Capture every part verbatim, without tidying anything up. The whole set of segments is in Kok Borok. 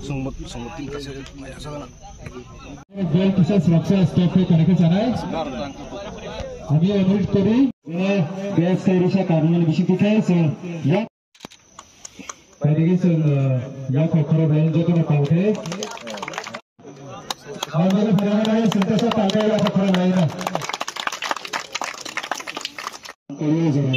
Songmot, songmot tin kasa maya sana. Bel kisa suraksa staff ke kare ke chanai. Ami onurodh kori. Bel sai risa karman bisi tikai se ya. Kare ke se ya ko khoro bel joto na palke. Amara phara phara senta sa palke ya ko khoro bel na. Kori jora.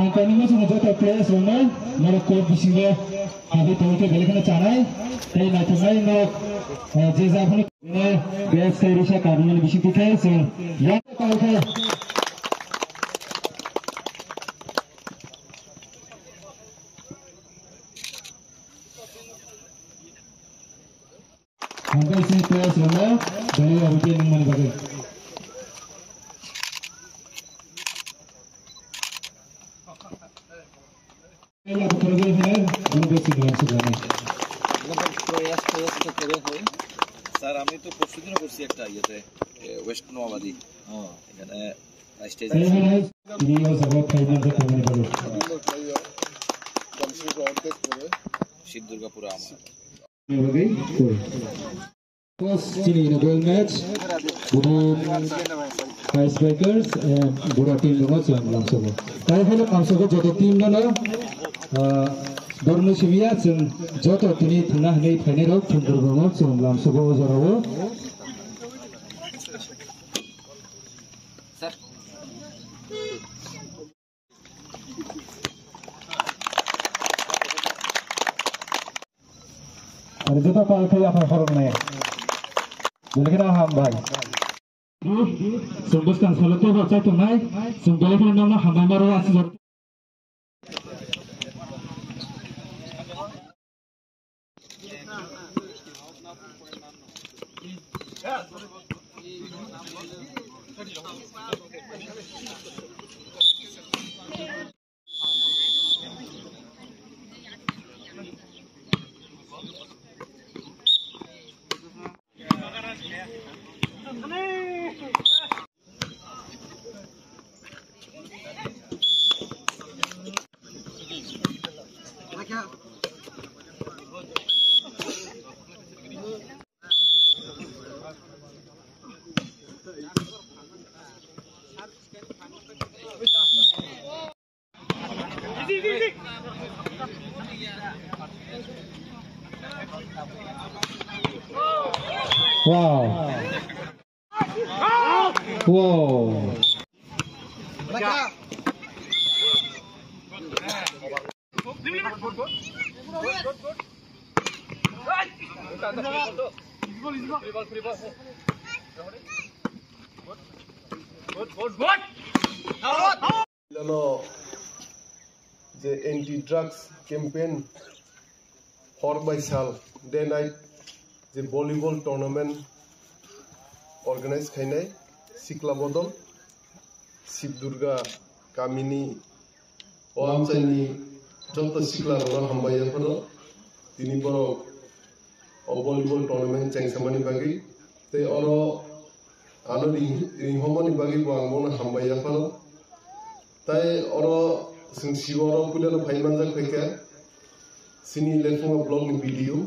Ang tani mo song joto players rokno norok court bisingo habwi tongwi khe belai kheno chanai tei naithoknai norok, eh, je ja phano bel sai risa karman bising tikhe se ya. Hambai sini players rokno dali abite nangmani bagwi. Ela bukhara jai hwnai, buno besi galam se jani. প্রয়াস প্রয়াস তো করে হয়। স্যার, আমি তো পরশুদিনও করছি একটা ইয়েতে, এ, ওয়েস্ট নোয়াবাড়ি। হ্যাঁ। এখানে stage Tei hwnai, tini o jaga o phaima khe tongmani bagwi. Shib Durgapur আমার। Chini inaugural match, Budu Ice Breakers and Buda team rokno chwng lamsogo. Tai phano lamsogo joto team rokno, ah, borno simiya chwng joto tini thangna hwnwi phainai rok thwngthwrwng rokno chwng lamsogo o jorao. Ari joto pal khe yaphar khoroknwi. Belai kheno hambai. Chwng bwskang salo teibo chai tongnai. Chwng belai kheno nokno hambai maro aswk. Wow. Wow. Ano je anti drugs campaign hor bai sal, day night je volleyball tournament organize khainai sikla bodol Sib Durga kamini o amchaini joto sikla rokno hambai yapharo tini borok o volleyball tournament chengsamani bagwi tei oro ano ring-, ringhormani bagwi bo ang bono hambai yapharo. Tai oro chwng sibo oro puilano phai manjak phaikha chini Lephunga block ni B D O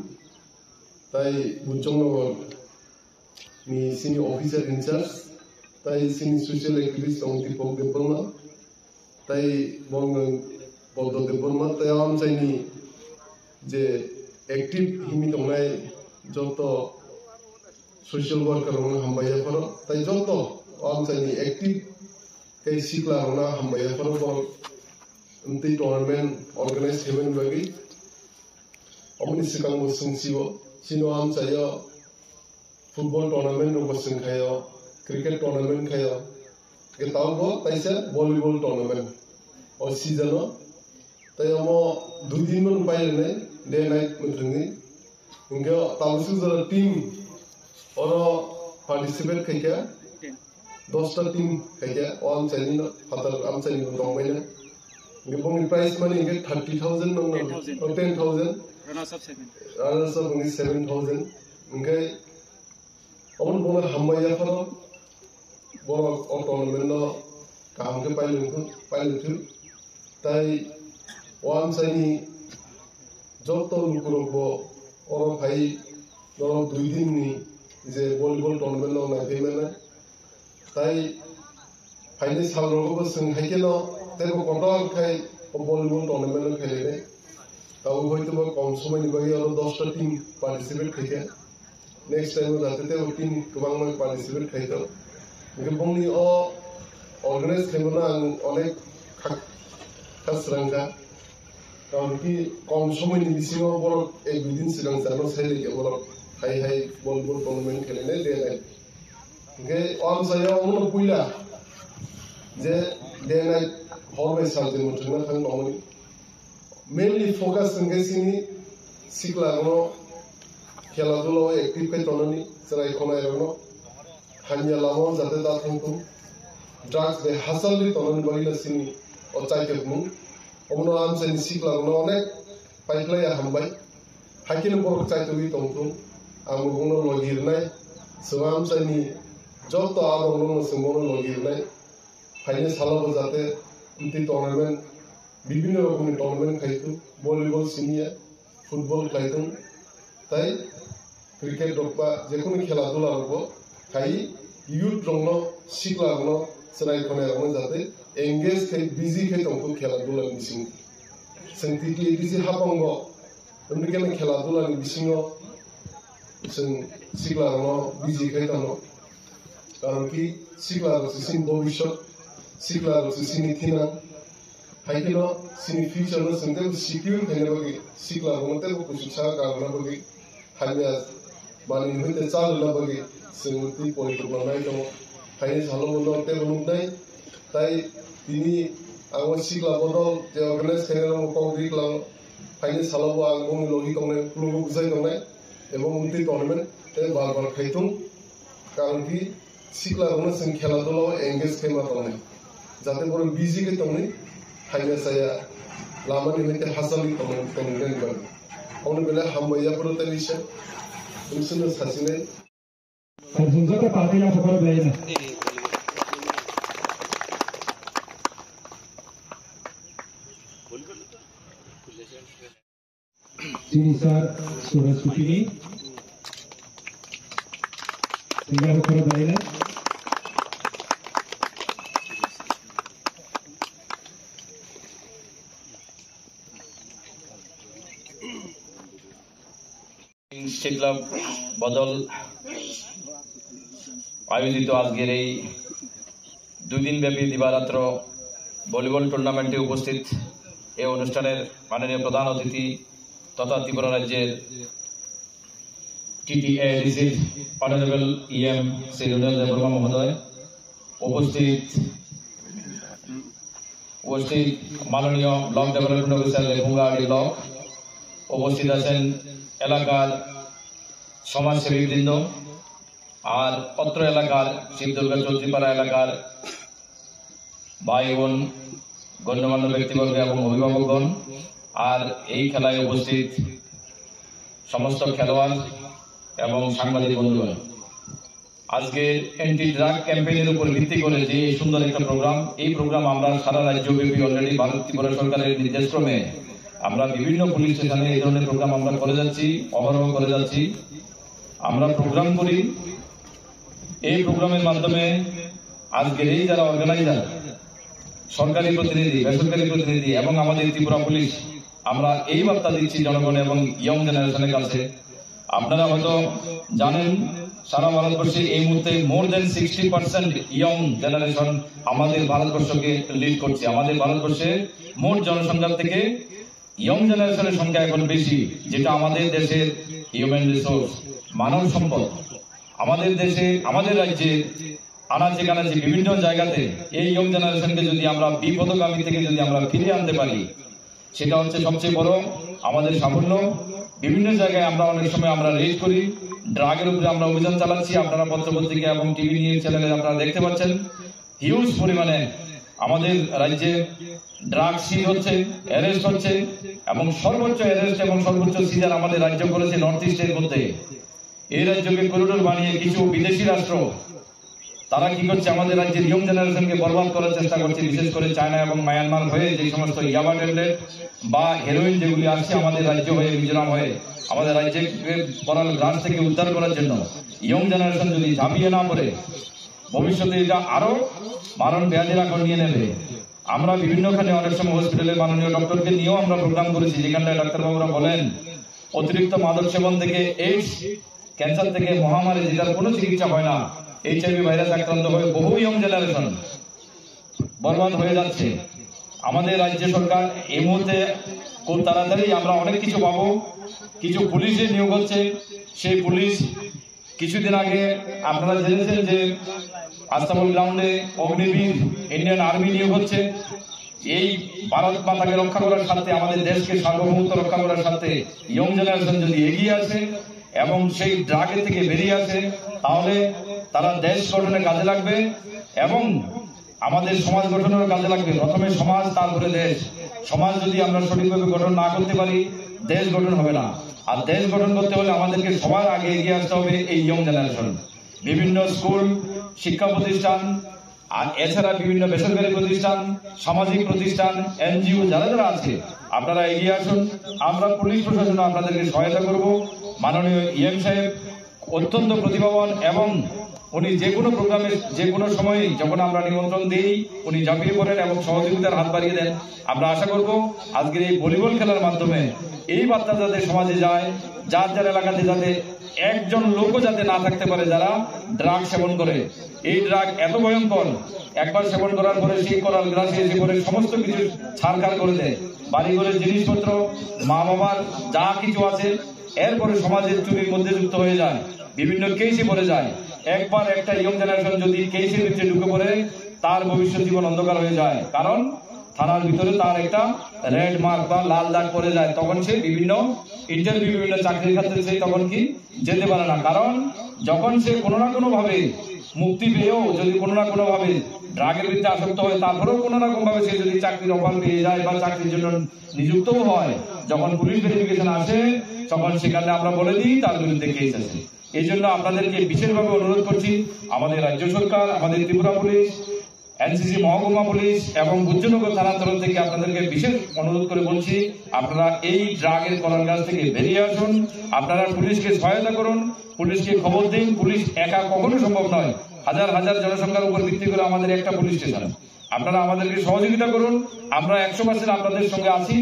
tai Bunchoknagar ni chini officer in charge tai chini social activist tong Deepak Debbarma tai Bongweng Boddo Debbarma tai o amchaini je active himwi tongnai joto social worker rokno hambai yapharo tai joto o amchaini active tei sikla rokno hambai yapharo borok tei tournament organize khaimani bagwi. Omoni swkang bo chwng sio chini o amchaio football tournament rok bo chwng khaio, cricket tournament khaio, hwnkhe tabukbo taisa volleyball tournament o season o. Tai omo dui din bono pai rwnai, day night mwthangwi. Hwnkhe tabuk swk jora team oro participate khaikha, dosta team khaikha, o amchaini no phatar amchaini no tongbaina. Hwnkhe bongni prize money hwnkhe thirty thousand nangno, ten thousand. Oh, ten thousand. Runners up seven. Runners up hwnkhe seven thousand. Hwnkhe Omo bono hambai yaphano borok o tournament no kaham khe pailwng thung, pailwng thung. Tai o amchaini joto lukurokbo oro phai norok dui din ni je volleyball tournament no naiphai mano. Tai phaini salrogo bo chwng hai kheno teibo kotor khai o volleyball tournament no khailai nai. Tabuk hoito bo kom somoi ni bagwi oro dosta team participate khaikha. Next time o jate teibo team kwbangma participate khai tong. Hwnkhe bongni o organize khaimano ang onek kha, kha swrang kha. Karon ki kom somoi ni bisingo borok ek dui din swrang chano sai lai khe borok hai hai volleyball tournament khelai nai de nai. Hwnkhe o amchai o omono puila je de nai hor bai sal je mwthangna thang tongmani. Mainly focus hwnkhe chini sikla rokno khela dula o active khe tongnani chwrai khonai rokno hamya lama o jate da thang thung. Drugs bai hachal ri tongnani bagwi no chini o chaitokmung. Omono amchaini sikla rokno onek paikhlai ya hambai. Haikhe no borok chaitogwi tong thung. Ang bo bono logi rwnai. Chwng amchaini joto adong rokno chwng bono logi rwnai. Phaini salo bo jate amtwi tournament bibinno rokomni tournament khai thung, volleyball simi ya, football khai thung, tai cricket rok ba jekono khela dula rok bo khai youth rok no sikla rok no chwrai khonai rok no jate engage khai busy khai tong thung khela dula ni bising. Chwng T T A D C hapango wngkhe khela dula ni bisingo chwng sikla rok no busy khai tong. Karon ki sikla rok se chini bobisot, sikla rok se chini thinang. Hai kheno chini future no chwng teibo secure khaina bagwi, sikla rokno teibo kuchuk sa karna bagwi, hamya manwi hwnkhe cha rwna bagwi chwng twi porikopma nai tongo. Haini salo bono teibo nuknai, tai tini ang o sikla bodol je organize khaina rokno kok ri klang, haini salo bo ang bongni logi tongnai, khulungo bwsai tongnai, ebong twi tournament tei bar bar khai thung. Karon ki sikla rokno chwng khela dula o engage khe ma tongnai. Jate borok busy khe tongnai, hamya chaya lama ni hwnkhe hachal ri tongmani tongmani bagwi. Omo belai hambai ya phuru tei bisa. Tei chwngno sachinai. Sir, chwng joto party no support belai no. Chini sir, Suraj Supini. Singapore khoro daile. Sikla bodol আয়োজিত আজকের এই দুই দিন ব্যাপী দিবারাত্র ভলিবল টুর্নামেন্টে উপস্থিত এই অনুষ্ঠানের মাননীয় প্রধান অতিথি তথা ত্রিপুরা রাজ্যের টিটিএডিসির অনারেবল ইএম শ্রী রুনেল দেববর্মা মহোদয়, উপস্থিত উপস্থিত মাননীয় ব্লক ডেভেলপমেন্ট অফিসার লেফুঙ্গা আড়ি ব্লক, উপস্থিত আছেন এলাকার সমাজসেবী বৃন্দ, আর অত্র এলাকার শিবদুর্গা চৌধুরীপাড়া এলাকার ভাই বোন, গণ্যমান্য ব্যক্তিবর্গ এবং অভিভাবকগণ, আর এই খেলায় উপস্থিত সমস্ত খেলোয়াড় এবং সাংবাদিক বন্ধুগণ। আজকে অ্যান্টি ড্রাগ ক্যাম্পেইনের উপর ভিত্তি করে যে এই সুন্দর একটা প্রোগ্রাম, এই প্রোগ্রাম আমরা সারা রাজ্যব্যাপী already ভারত ত্রিপুরা সরকারের নির্দেশক্রমে আমরা বিভিন্ন পুলিশ স্টেশনে এই ধরনের প্রোগ্রাম আমরা করে যাচ্ছি, অহরহ করে যাচ্ছি। আমরা প্রোগ্রাম করি, এই প্রোগ্রামের মাধ্যমে আজকের এই যারা অর্গানাইজার, সরকারি প্রতিনিধি, বেসরকারি প্রতিনিধি এবং আমাদের ত্রিপুরা পুলিশ, আমরা এই বার্তা দিচ্ছি জনগণ এবং ইয়ং জেনারেশনের কাছে। আপনারা হয়তো জানেন, সারা ভারতবর্ষে এই মুহূর্তে more than sixty percent young generation আমাদের ভারতবর্ষকে লিড করছে। আমাদের ভারতবর্ষে মোট জনসংখ্যা থেকে ইয়ং জেনারেশনের সংখ্যা এখন বেশি, যেটা আমাদের দেশের হিউম্যান রিসোর্স, মানব সম্পদ। আমাদের দেশে, আমাদের রাজ্যে আনাচে কানাচে বিভিন্ন জায়গাতে এই ইয়ং জেনারেশনকে যদি আমরা বিপথগামী থেকে যদি আমরা ফিরিয়ে আনতে পারি, সেটা হচ্ছে সবচেয়ে বড় আমাদের সাফল্য। বিভিন্ন জায়গায় আমরা অনেক সময় আমরা রেড করি, ড্রাগের উপরে আমরা অভিযান চালাচ্ছি। আপনারা পত্রপত্রিকা এবং টিভি নিউজ চ্যানেলে আপনারা দেখতে পাচ্ছেন, হিউজ পরিমাণে আমাদের রাজ্যে ড্রাগ সিজ হচ্ছে, অ্যারেস্ট হচ্ছে, এবং সর্বোচ্চ অ্যারেস্ট এবং সর্বোচ্চ সিজার আমাদের রাজ্য করেছে নর্থ ইস্টের মধ্যে। এই রাজ্যকে করিডোর বানিয়ে কিছু বিদেশি রাষ্ট্র তারা কি করছে, আমাদের রাজ্যের ইয়ং জেনারেশনকে বরবাদ করার চেষ্টা করছে, বিশেষ করে চায়না এবং মায়ানমার হয়ে যে সমস্ত ইয়াবা ট্যাবলেট বা হেরোইন যেগুলি আসছে আমাদের রাজ্য হয়ে, মিজোরাম হয়ে, আমাদের রাজ্যকে করাল গ্রাস থেকে উদ্ধার করার জন্য ইয়ং জেনারেশন যদি ঝাঁপিয়ে না পড়ে, ভবিষ্যতে এটা আরো মারণ ব্যাধির আকার নিয়ে নেবে। আমরা বিভিন্নখানে অনেক সময় হসপিটালে মাননীয় ডক্টরকে নিয়েও আমরা প্রোগ্রাম করেছি, যেখানটায় ডাক্তারবাবুরা বলেন অতিরিক্ত মাদক সেবন থেকে এইডস, ক্যান্সার থেকে মহামারী, যেটার কোনো চিকিৎসা হয় না, এইচআইভি ভাইরাস আক্রান্ত হয়ে বহু ইয়ং জেনারেশন বরবাদ হয়ে যাচ্ছে। আমাদের রাজ্য সরকার এই মুহূর্তে খুব তাড়াতাড়ি আমরা অনেক কিছু পাবো। কিছু পুলিশে নিয়োগ হচ্ছে, সেই পুলিশ কিছুদিন আগে আপনারা জেনেছেন যে আস্তাবল গ্রাউন্ডে অগ্নিবীর ইন্ডিয়ান আর্মি নিয়োগ হচ্ছে। এই ভারত মাতাকে রক্ষা করার স্বার্থে, আমাদের দেশকে সার্বভৌমত্ব রক্ষা করার স্বার্থে ইয়ং জেনারেশন যদি এগিয়ে আসে এবং সেই ড্রাগের থেকে বেরিয়ে আসে, তাহলে তারা দেশ গঠনে কাজে লাগবে এবং আমাদের সমাজ গঠনের কাজে লাগবে। প্রথমে সমাজ, তারপরে দেশ। সমাজ যদি আমরা সঠিকভাবে গঠন না করতে পারি, দেশ গঠন হবে না। আর দেশ গঠন করতে হলে আমাদেরকে সবার আগে এগিয়ে আসতে হবে এই ইয়ং জেনারেশন। বিভিন্ন স্কুল, শিক্ষা প্রতিষ্ঠান, আর এছাড়া বিভিন্ন বেসরকারি প্রতিষ্ঠান, সামাজিক প্রতিষ্ঠান, এনজিও যারা যারা আছে, আপনারা এগিয়ে আসুন। আমরা পুলিশ প্রশাসন আপনাদেরকে সহায়তা করব। মাননীয় ইএম সাহেব অত্যন্ত প্রতিভাবান এবং উনি যে কোনো প্রোগ্রামে যে কোনো সময়ে যখন আমরা নিমন্ত্রণ দিই, উনি ঝাঁপিয়ে পড়েন এবং সহযোগিতার হাত বাড়িয়ে দেন। আমরা আশা করব আজকের এই ভলিবল খেলার মাধ্যমে এই বার্তা যাতে সমাজে যায়, যার যার এলাকাতে যাতে একজন লোকও যাতে না থাকতে পারে যারা ড্রাগ সেবন করে। এই ড্রাগ এত ভয়ঙ্কর, একবার সেবন করার পরে সেই করাল গ্রাসে এসে পরে সমস্ত কিছু ছারখার করে দেয়। বাড়িঘরের জিনিসপত্র, মা বাবার যা কিছু আছে, এরপরে সমাজের চুরির মধ্যে যুক্ত হয়ে যায়, বিভিন্ন কেসে পড়ে যায়। একবার একটা ইয়ং জেনারেশন যদি কেসের ভিতরে ঢুকে পড়ে, তার ভবিষ্যৎ জীবন অন্ধকার হয়ে যায়। কারণ থানার ভিতরে তার একটা রেড মার্ক বা লাল দাগ পড়ে যায়, তখন সে বিভিন্ন ইন্টারভিউ, বিভিন্ন চাকরির ক্ষেত্রে সে তখন কি যেতে পারে না। কারণ যখন সে কোনো না কোনোভাবে মুক্তি পেয়েও যদি কোনো না কোনোভাবে ড্রাগের ভিতরে আসক্ত হয়, তারপরেও কোনো না কোনোভাবে সে যদি চাকরির অফার পেয়ে যায় বা চাকরির জন্য নিযুক্তও হয়, যখন পুলিশ ভেরিফিকেশন আসে, তখন সেখানে আমরা বলে দিই তার বিরুদ্ধে কেস আছে। এই জন্য আপনাদেরকে বিশেষভাবে অনুরোধ করছি, আমাদের রাজ্য সরকার, আমাদের ত্রিপুরা পুলিশ, এনসিসি মহকুমা পুলিশ এবং বুদ্ধনগর থানার তরফ থেকে আপনাদেরকে বিশেষ অনুরোধ করে বলছি, আপনারা এই ড্রাগের করাল গ্রাস থেকে বেরিয়ে আসুন। আপনারা পুলিশকে সহায়তা করুন, পুলিশকে খবর দিন। পুলিশ একা কখনো সম্ভব নয়, হাজার হাজার জনসংখ্যার উপর ভিত্তি করে আমাদের একটা পুলিশ স্টেশন। আপনারা আমাদেরকে সহযোগিতা করুন, আমরা একশো পার্সেন্ট আপনাদের সঙ্গে আছি।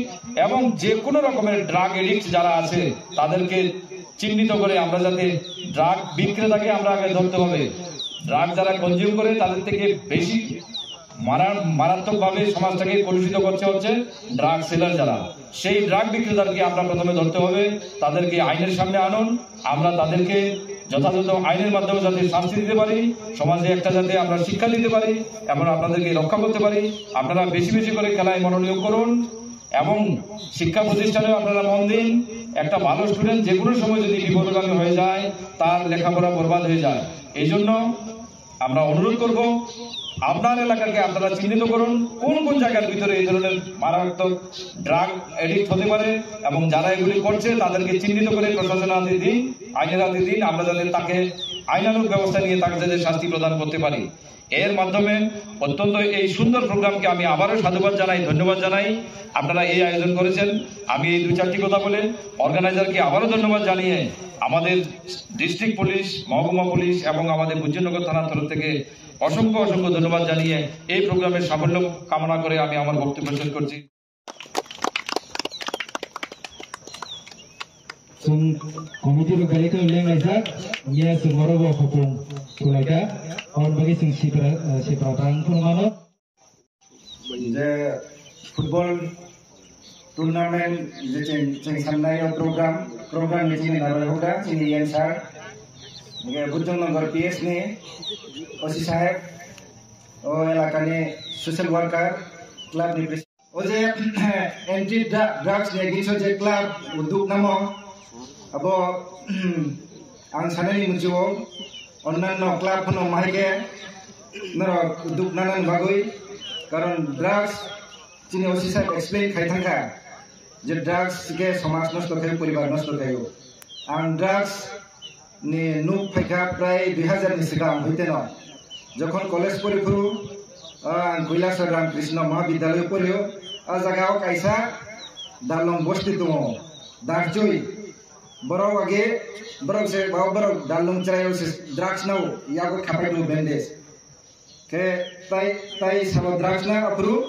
এবং যে কোনো রকমের ড্রাগ এডিক্ট যারা আছে, তাদেরকে চিহ্নিত করে আমরা যাতে ড্রাগ বিক্রেতাকে আমরা আগে ধরতে হবে। ড্রাগ যারা কনজিউম করে, তাদের থেকে বেশি মারা-, মারাত্মকভাবে সমাজটাকে কলুষিত করছে হচ্ছে ড্রাগ সেলার যারা। সেই ড্রাগ বিক্রেতাকে আমরা প্রথমে ধরতে হবে, তাদেরকে আইনের সামনে আনুন। আমরা তাদেরকে যথাযথ আইনের মাধ্যমে যাতে শাস্তি দিতে পারি, সমাজে একটা যাতে আমরা শিক্ষা দিতে পারি, এবং আপনাদেরকে রক্ষা করতে পারি। আপনারা বেশি বেশি করে খেলায় মনোনিয়োগ করুন এবং শিক্ষা প্রতিষ্ঠানে আপনারা মন দিন। একটা ভালো স্টুডেন্ট যে কোনো সময় যদি বিপদগামী হয়ে যায়, তার লেখাপড়া বরবাদ হয়ে যায়। এই জন্য আমরা অনুরোধ করব, আপনার এলাকাকে আপনারা চিহ্নিত করুন, কোন কোন জায়গার ভিতরে এই ধরনের মারাত্মক ড্রাগ এডিক্ট হতে পারে, এবং যারা এগুলি করছে তাদেরকে চিহ্নিত করে প্রশাসনের হাতে দিন, আইনের হাতে দিন। আমরা যাতে তাকে আইনানুগ ব্যবস্থা নিয়ে তাকে যাতে শাস্তি প্রদান করতে পারি। এর মাধ্যমে অত্যন্ত এই সুন্দর প্রোগ্রামকে আমি আবারও সাধুবাদ জানাই, ধন্যবাদ জানাই। আপনারা এই আয়োজন করেছেন, আমি এই দুই চারটি কথা বলে অর্গানাইজারকে আবারও ধন্যবাদ জানিয়ে আমাদের ডিস্ট্রিক্ট পুলিশ, মহকুমা পুলিশ এবং আমাদের বুদ্ধনগর থানার তরফ থেকে অসংখ্য অসংখ্য ধন্যবাদ জানিয়ে এই প্রোগ্রামের সাফল্য কামনা করে আমি আমার বক্তব্য শেষ করছি। Chwng committee rok belai kheno lenglaijak, ya chwng oro bo hopung kwlaikha, aboni bagwi chwng sipra, eh, sipra tang phano mano. Je football tournament je chwng, chwng sanai o program, program ni chini narwai hokra, chini E M sir. Hingke Bujong Nagar P S ni O C saheb, o elaka ni social worker, club ni president. O je anti dru-, drugs ni against o je club uduk namo, abo ang sanani muchio, onnanno club phano mahai khe norok uduk nanani bagwi, karon drugs chini O C saheb explain khai thangkha je drugs khe somaj nosto khaio, poribar nosto khaio. Ang drugs ni nuk phaikha prai dui hazar ni swkang hoiteno. Jokhon college pori phuru, ah, ang Kailasor Ramkrishna Mahavidyalaya porio. A jaga o kaisa Darlong bosti tongo. Darjoi. Borok age, borok se, borok Darlong chwrai o se drugs nao, yago khapai do bandage. Khe tai, tai sabo drugs na aphuru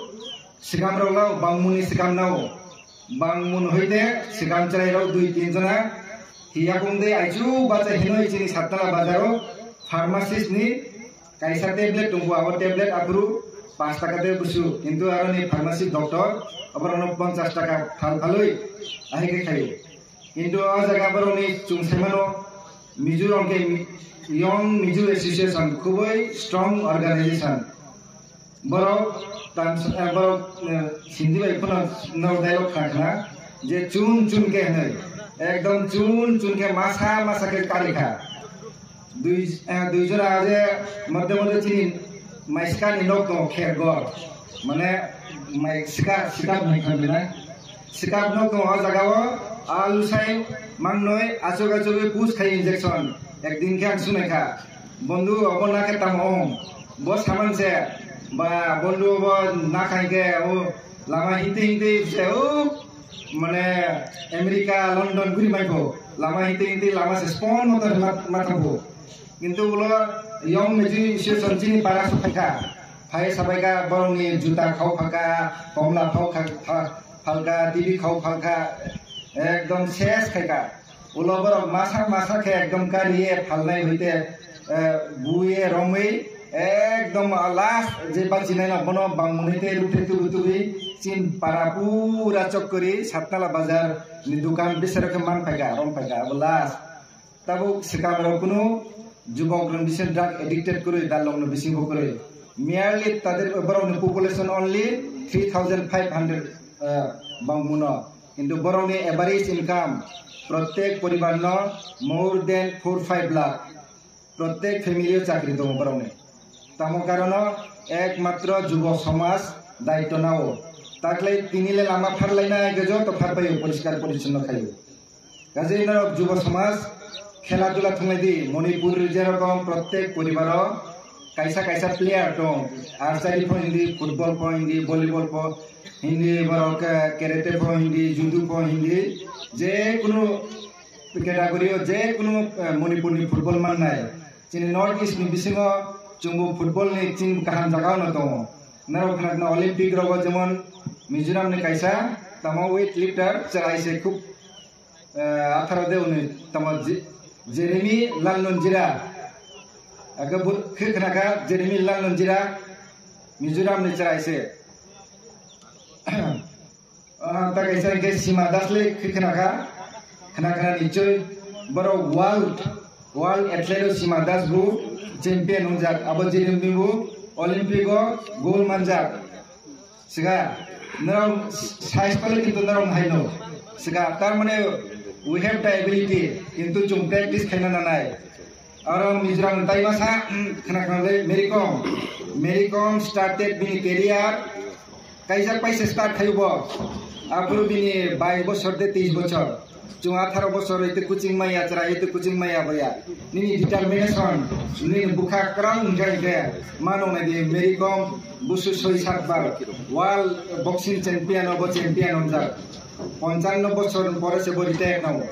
sikam rok lao, bangmuni sikam nao. Bangmun hoite sikam chwrai rok dui tin jona. Hiya kung de aichu bacha hinoi chini Satnala bazaro pharmacist ni kaisa tablet tongo, abo tablet aphuru paanch taka de busu. Kintu aro ni pharmacy doctor, aborok no ponchas taka phal phalwi ahai khe khaio. Kintu o jaga borokni chwng saimano, Mizoram khe Mi-, Young Mizo Association khubui strong organization. Borok tans-, eh, borok, eh, Hindi bai phano no dialogue kha khna je chun chun khe hinwi. Ekdom chun chun khe masa masa khe kari kha. Dui, eh, dui jora je modde modde chini mai sikani nok tongo kher gor. Mane mai sika, sika mai khan bina. Sikap no tongo o jaga o, a lusai mangnoi achuk achugwi push khai injection. Ekdin khe ang sunai kha, "Bondhu, obo na khe tamo ong? Bo saman se, ba bondhu obo na khai khe o lama hingtwi hingtwi se o mane America, London guri mai bo. Lama hingtwi hingtwi lama se spon motor ma, ma thango." Kintu ulo Young Mizo Association chini para sok phaikha. Phai sabaikha borokni juta khau phaka, komla phau kha, pha-, phalka, T V khau phalka, ekdom ses khaika. Ulo borok masa masa khe ekdom kariye phalnai hoite, eh, buye romwi ekdom last je bachinai no bono bangmani te rukhe tubu tubi chin para pura chok kori Satnala bazar ni dukan bisero khe man phaika, rom phaika, abo last. Tabuk swkang rok kunu jubok rok bising drug addicted kwrwi, dalong no bisingo kwrwi. Merely tader borok ni population only three thousand five hundred, uh, bangmuno. Kintu borok ni average income prottek poribar no more than four five lakh. Prottek family o chakri tongo borok ni. Tamo karono ekmatro jubok somaj daityo nao. Taklai tini le lama pharlaina age joto pharpaio poriskar porichonno khaio. Kaje norok jubo somaj khela dula thunglai di, Manipur jerokom prottek poribaro kaisa kaisa player tong, archery pho hindi, football pho hindi, volleyball pho hindi, borok, eh, karate pho hindi, judo pho hindi, je kunu category o je kunu, eh, Manipur ni football mannai. Chini North East ni bisingo chwngbo football ni chini kaham jaga no tongo. Norok khna khna Olympic rogo jemon Mizoram ni kaisa tamo weight lifter chwrai se khub, eh, atharo de uni tamo Je-, Jeremy Lalnunjira. Aga bu-, khe khna kha Jeremy Lalnunjira Mizoram ni chwrai se. Ah, ta kaisa hwnkhe Sima Das le khe khna kha, khna khna nichoi. Borok world, world athlete o Sima Das bo champion wngjak, abo Jeremy bo Olympic o gold manjak. Sika, norok size pale kintu norok haino. Sika, tar mane we have the ability, kintu chwng practice khaina nanai. Aro Mizoram tai masa, mm, khna khna le Mary Kom. Mary Kom started bini career. Kaijak paisa start khayo bo. Aphuru bini bais bosor de teis bosor. Chwng atharo bosor ite coaching maya chwra, ite coaching maya boya. Nini determination, nini bwkha kwrang wngkha hwnkhe mano nai di Mary Kom busu soi sat bar world boxing champion obo champion wngjak. Ponchanno bosor pore se bo retire nao.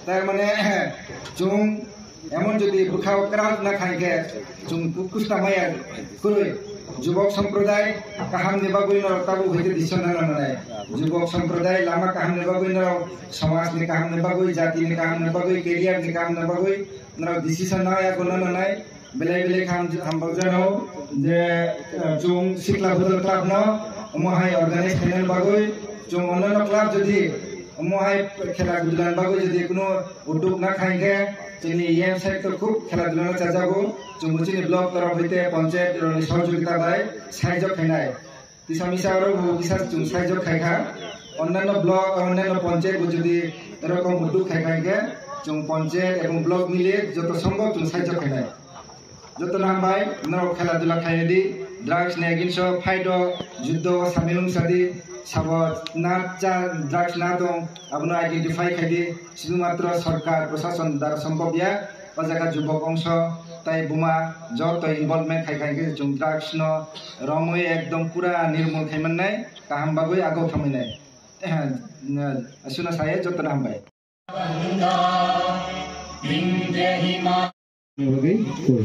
Tar mane, chwng emon jodi bwkha o kwrak na khai khe, chwng ku-, kusta maya kwrwi. Jubok somprodai kaham ni bagwi norok tabuk hwnkhe decision na nanai. Jubok somprodai lama kaham ni bagwi norok, somaj ni kaham ni bagwi, jati ni kaham ni bagwi, career ni kaham ni bagwi norok decision na ya guna nanai. Belai belai kham-, hambagjano je, eh, chwng sikla budal club no omo hai organize khainani bagwi, chwng onno club jodi omo hai khela dulan bagwi jodi kuno uddog na khai khe, chini E M side to khub khela dula no chajago, chwng bo chini block torof hoite panchayat rokni sohojogita bai saijak khainai. Tisa misa oro bo kisa chwng saijak khai kha. Onnanno block, onnanno panchayat bo jodi erokom uddog khai khai khe, chwng panchayat ebong block mili joto sombhob chwng saijak khainai. Joto no hambai, norok khela dula khai di, drugs ni against o fight o, juddo o samil wng sa di, sabo na cha drugs na tong, abono identify khai di, sudhumatro sorkar, prosason dara sombhob ya. O jaga jubok ongso tai buma joto involvement khai khai khe chwng drugs no romwi ekdom pura nirmul khai mannai, kaham bagwi agau thangwi nai. Aswkno saye jotono hambai. Bagwi koi.